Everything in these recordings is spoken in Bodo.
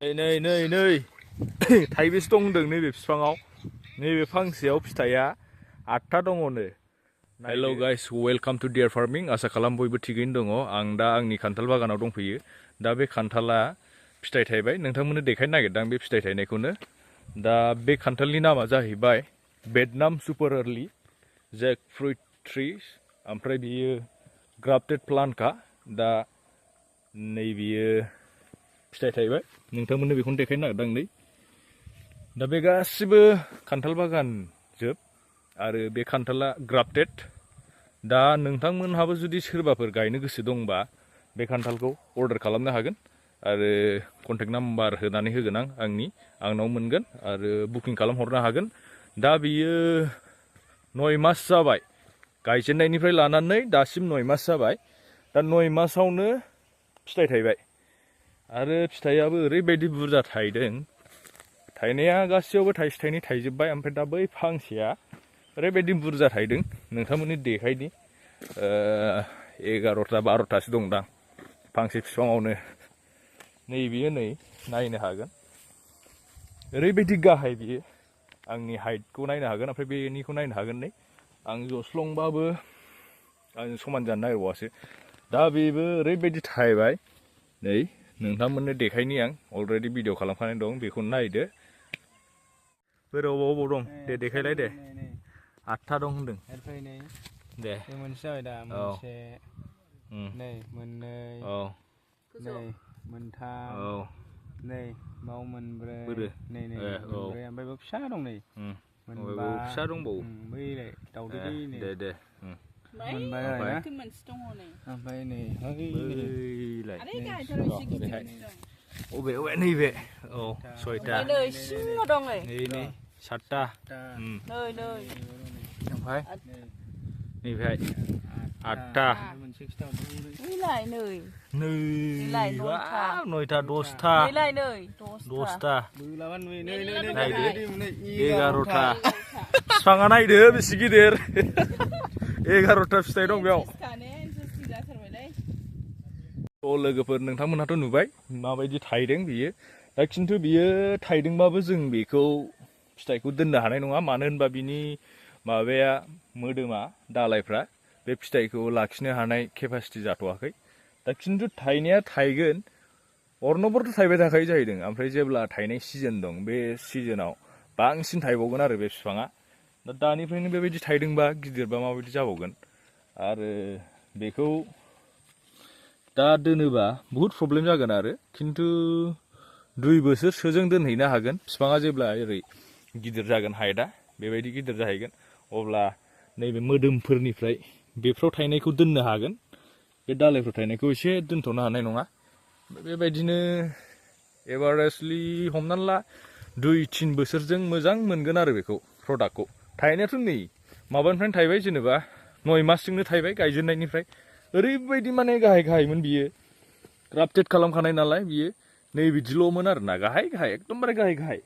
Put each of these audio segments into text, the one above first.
नै थाइबेसे दं होनदों नैबे बिफाङाव नैबे फांसेयाव फिथाइया 8था दङनो। हेल' गाइस, वेलकाम टू DRFarming। आसा खालाम बयबो थिगैनो दङ। आं दा आंनि खान्थाल बागानाव दंफैयो। दा बे खान्थाला फिथाइ थाइबाय, नोंथांमोननो देखायनो नागिरदों बे फिथाइ थाइनायखौनो। दा बे खान्थालनि नामा जाहैबाय भियेटनाम सुपर अर्ली जैकफ्रुट ट्री। ओमफ्राय बियो ग्राफ्टेड प्लान्टखा। दा नै बियो फिथाइ थाइबाय, नोंथांमोननो बेखौनो देखायनो नागिरदों नै। दा बे गासिबो खान्थाल बागान जोब, आरो बे खान्थाला ग्राफ्टेड। दा नोंथांमोनहाबो जुदि सोरबाफोर गायनो गोसो दंबा बे खान्थालखौ अर्डार खालामनो हागोन, आरो कन्टेक्ट नाम्बार होनानै होगोन आंनाव मोनगोन, आरो बुकिं खालामहरनो हागोन। दा बियो 9 मास जाबाय, गायजेननायनिफ्राय लानानै दासिम 9 मास जाबाय। दा 9 मासावनो फिथाइ थाइबाय, आरो फिथाइयाबो ओरैबायदि बुरजा थाइदों। थाइनाया गासैयावबो थाइसे थाइनै थाइजोब्बाय। ओमफ्राय दा बै फांसेया ओरैबायदि बुरजा थाइदों, नोंथांमोननि देखायनि 11टा 12टासो दंदां फांसे बिफाङावनो। नै बियो, नै नायनो हागोन, ओरैबायदि गाहाय बियो। आंनि हाइटखौ नायनो हागोन, ओमफ्राय बेनिखौ नायनो हागोन। नै आं जस्लंबाबो आं समान जानो नागिरबावासो। दा बेबो ओरैबायदि थाइबाय। नै नोंथांमोननो देखायनि, आं अलरेडि भिडिअ खालामखानाय दं, बेखौ नायदो। अबाव दं दे देखायलाय दे। 8था दं होनदों दे। मोनसे जाबाय दा, मोनसे, नै मोननै, नै मोनथाम, नै बाव मोनब्रै, नै मोनब्रै, ओमफ्राय बाव फिसा दं, नै मोनबा, फिसा दंबावो बैलाय दाउदै दे मोनबाय आरोना। ओमफ्राय नै बैलाय अबे नैबे 6था, नै 7था, ओमफ्राय नैबेहाय 8था, नै 9था, 10था, 11था, बिफाङा नायदो बेसे गिदिर। 11टा फिथाइ दं बेयाव। लोगोफोर, नोंथांमोनहाथ' नुबाय माबायदि थाइदों बियो। दा खिन्थु बियो थाइदोंबाबो जों बेखौ फिथाइखौ दोननो हानाय नङा, मानो होनबा बिनि माबाया मोदोमा, दालायफ्रा बे फिथाइखौ लाखिनो हानाय केपासिटि जाथ'वाखै। दा खिन्थु थाइनाया थाइगोन, अर्नबरथ' थाइबाय थाखायो जाहैदों। ओमफ्राय जेब्ला थाइनाय सिजोन दं, बे सिजोनाव बांसिन थाइबावगोन आरो बे बिफाङा। दा दानिफ्रायनो बेबायदि थाइदोंबा गिदिरबा माबायदि जाबावगोन। आरो बेखौ दा दोनोबा बहुद प्रब्लेम जागोन आरो। खिन्थु 2 बोसोरसोजों दोनहैनो हागोन। बिफाङा जेब्ला ओरै गिदिर जागोन, हाइटआ बेबायदि गिदिर जाहैगोन, अब्ला नैबे मोदोमफोरनिफ्राय बेफ्राव थाइनायखौ दोननो हागोन। बे दालायफ्राव थाइनायखौ एसे दोनथ'नो हानाय नङा। बेबायदिनो एभारेजलि हमनानै ला 2-3 बोसोरजों मोजां मोनगोन आरो बेखौ, प्रडाक्टखौ। थाइनायाथ' नै माबानिफ्रायनो थाइबाय, जेनेबा 9 मासजोंनो थाइबाय गायजेननायनिफ्राय। ओरैबायदि माने गाहाय बियो, ग्राफ्टेड खालामखानाय नालाय बियो। नै बिदिल'मोन आरोना, गाहाय एकदमबारे गाहाय।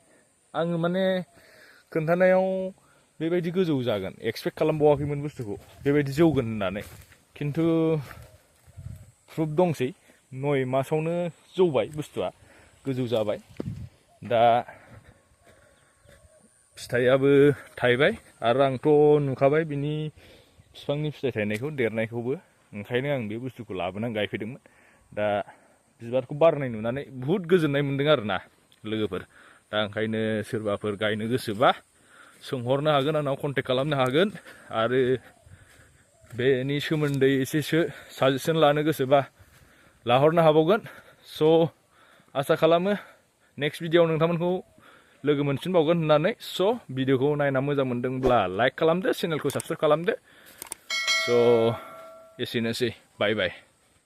आङो माने खोन्थानायाव बेबायदि गोजौ जागोन एक्सपेक्ट खालामबावाखैमोन बुस्थुखौ, बेबायदि जौगोन होननानै। खिन्थु प्रुफ दंसै, 9 मासावनो जौबाय बुस्थुआ, गोजौ जाबाय। दा फिथाइयाबो थाइबाय, आरो आंथ' नुखाबाय बिनि बिफांनि फिथाइ थाइनायखौ, देरनायखौबो। ओंखायनो आं बे बुस्थुखौ लाबोनानै गायफैदोंमोन। दा बिबारखौ बारनाय नुनानै बुहुद गोजोननाय मोन्दों आरोना लोगोफोर। दा ओंखायनो सोरबाफोर गायनो गोसोबा सोंहरनो हागोन, आंनाव कन्टेक्ट खालामनो हागोन। आरो बेनि सोमोन्दै एसेसो साजेसन लानो गोसोबा लाहरनो हाबावगोन। स' आसा खालामो नेक्स्ट भिडिअ'आव नोंथांमोनखौ लोगो मोनफिनबावगोन होननानै। स' भिडिअ'खौ नायना मोजां मोनदोंब्ला लाइक खालामदो, चेनेलखौ साबस्क्राइब खालामदो। स' एसेनोसै, बाय बाय।